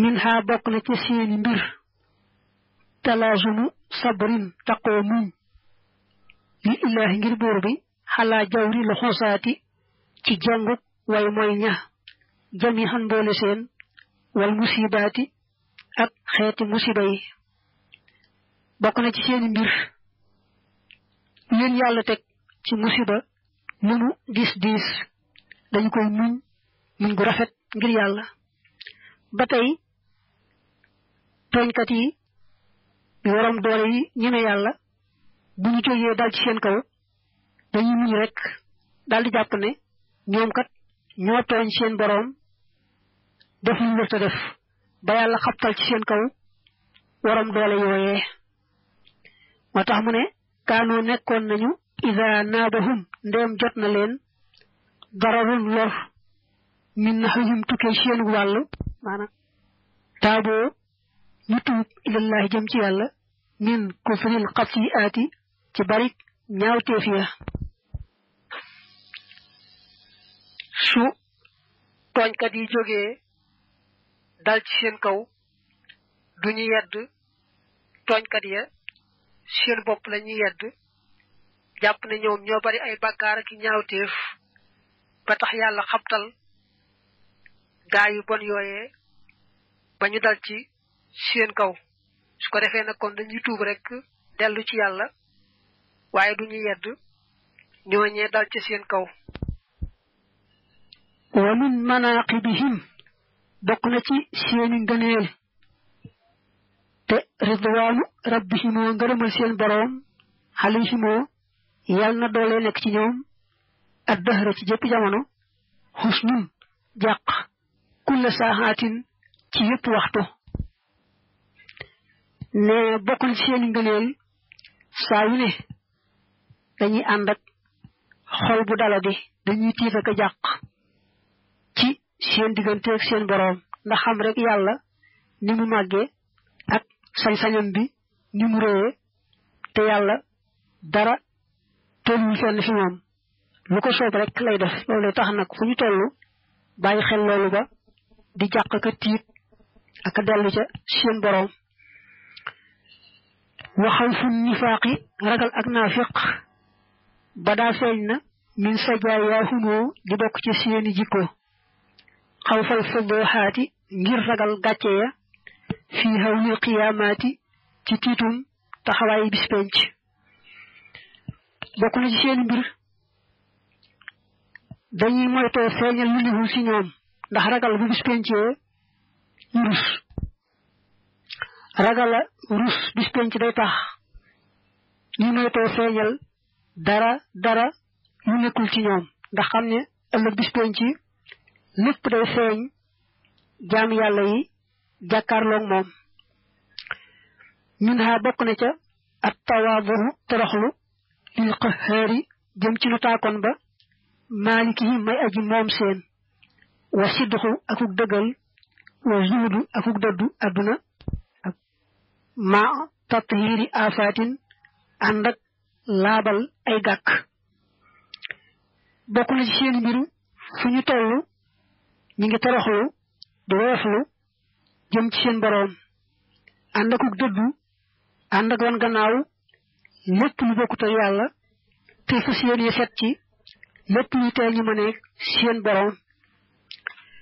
min ha bokk na ci seeni mbir talaazumu sabrin taqoo muñ li illaahi ngir buur bi xalaa jawri la xosaati ci jànguk way mooy ña jami xan mboole seen wal musibaati ak xeeti musiba yi bokk na ci seeni mbir leen yàlla teg ci musiba lu mu diis diis dañu koy muñ gu rafet ngir yàlla ba tey tooñkat yi waram doole yi ñeme yàlla bu ñu jógee dal ci seen kaw dañuy muñ rek dal di jàpp ne ñoom kat ñoo tooñ seen boroom def lu wërta def ba yàlla xabtal ci seen kaw waram doole yooyee moo tax mu ne kaanoo nekkoon nañu ida naabahum ndéem jot na leen dararun lor min naxihim tukkee seen wàll maanaam taaboo ñu tuub ilallahi jëm ci yàlla min kufril xatiaati ci barik ñaawteef ya su tooñkat yi jógee dal ci seen kaw duñu yedd tooñkat ya seen bopp la ñuy yedd jàpp ne ñoom ñoo bari ay bàkkaar ak ñaawteef ba tax yàlla xabtal gaa yu bon yooyee ba ñu dal ci seen kaw su ko defee nag kon dañuy tuub rek dellu ci yàlla waaye duñu yedd ñooñee dal ci seen kaw wa min manaqibihim bokk na ci seeni ngëneel te ridwaanu rabbihimoo ngërëmal seen boroom xalihimoo yàlla na doole nekk ci ñoom ad dahra ci jëpp jamono xusnun jàq kulla saaxaatin ci yëpp waxtu ne bokk na ci seeni ngëneel saa yu ne dañuy ànd ak xol bu daladi dañuy tiit ak a jàq ci seen diggante ak seen boroom ndax xam rek yàlla ni mu màggee ak sañ-sañam bi ni mu réyee te yàlla dara tolluwul fenn fi moom lu ko soob rek lay def loolu tax nag fu ñu toll bàyyi xel loolu ba di jàq ka tiit ak a dellu ca seen boroom waxaw fu nifaaqi ragal ak naafiq ba daa feeñ na min sajaayahumoo di bokk ci seeni jikko xaw fal fadooxaati ngir ragal gàcce ya fii hawlil qiyaamaati ci tiitum taxawaayi bis penc bokk na ci seeni mbir dañuy moytoo feeñal lu newul ci ñoom ndax ragal bu bis pencee ñu rus ragala rus bis penc day tax ñu moytoo feeñal dara lu nekkul ci ñoom ndax xam ne ëllëg bis penc lépp day feeñ jaam yàlla yi jàkkaarloog moom min ha bokk na ca at tawaadu toroxlu lil qahaari jëm ci lu taakoon ba maaliki yi may aji moom seen wa sidduxu akuk dëggal wa zuudu akuk dëddu adduna ak ma tathiiri afaatin ànd ak laabal ay gàkk bokk na ci seen mbiru fu ñu toll ñi ngi toroxlu di woyoflu jëm ci seen boroom ànd akuk dëddu ànd ak wan gannaaw lépp lu bokkut ak yàlla te fas yéene set ci lépp luy teel ñu mëne seen boroom